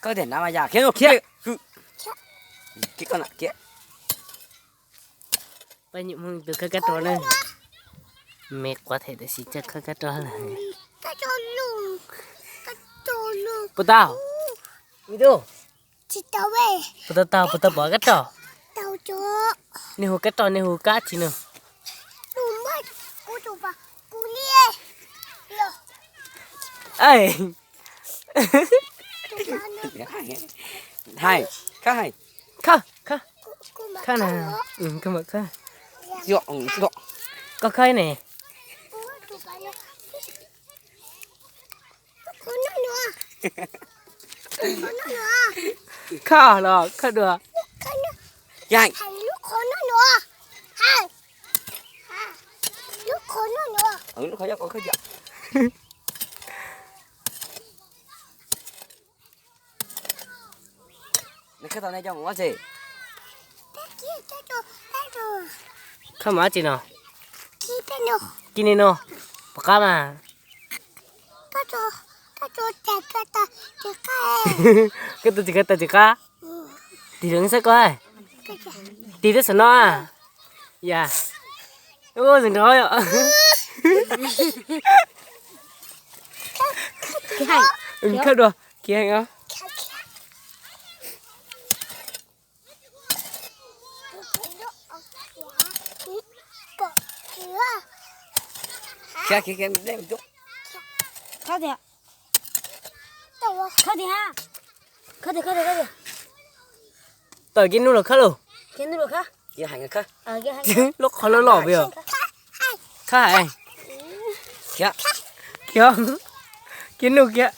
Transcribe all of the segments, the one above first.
Koj tias nav mas yam khiav khiav. Khiav koj na khiav. Pab nyuam hmoob tus khawb kab rog na. Me quav them tam sim coj khawb kab rog lawm. Puas tau? Me tub. Puas tau tau, puas tau pom kab rog? Nej hu kab rog, nej hu kab tsi no? Hais, khawb, khawb, khawb na. Koj khawb ne. Khawb los khawb dua. Nws khawb tau nej coj mus ua tsi? Khawb mus ua tsi no? Kib nej no. Pom qab mas. Koj tus tsis khawb tau tsis qab. Tig loo xwb koj. Tig twb xam no. Yam. Ub, zoo nraug yom. Khawb dua, khiav heev os. Khiav, khiav, khiav. Khawb tiag. Khawb tiag. Khawb tiag, khawb tiag, khawb tiag. Tawm kiag nub los khawb lauj. Kiag nub los khawb. Lub qhov loj loj pes yog. Khawb hais. Khiav, khiav, khiav nub khiav.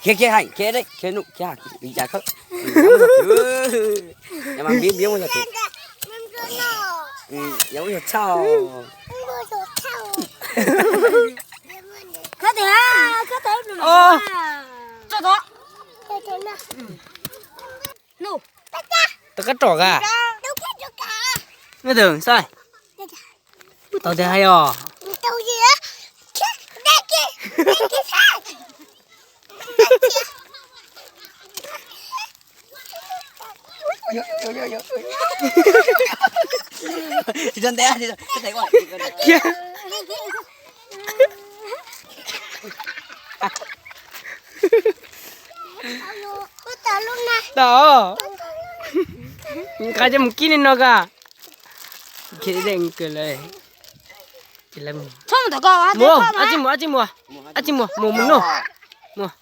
Khiav, khiav hais, khiav, khiav nub khiav, li cas khawb. Nbiab, nbiab muaj zog twg. Yog ub yog tshaj. Khawb tiag, khawb tiag. Tau kab rog ka. Mej tus xav tau tiag hais os. Tsis tau ntev, tsis tau ntev. Tau. Nqa coj mus kib li no ka. Mus, ab tsi mus, ab tsi mus, ab tsi mus, mus, mus noj. Mus.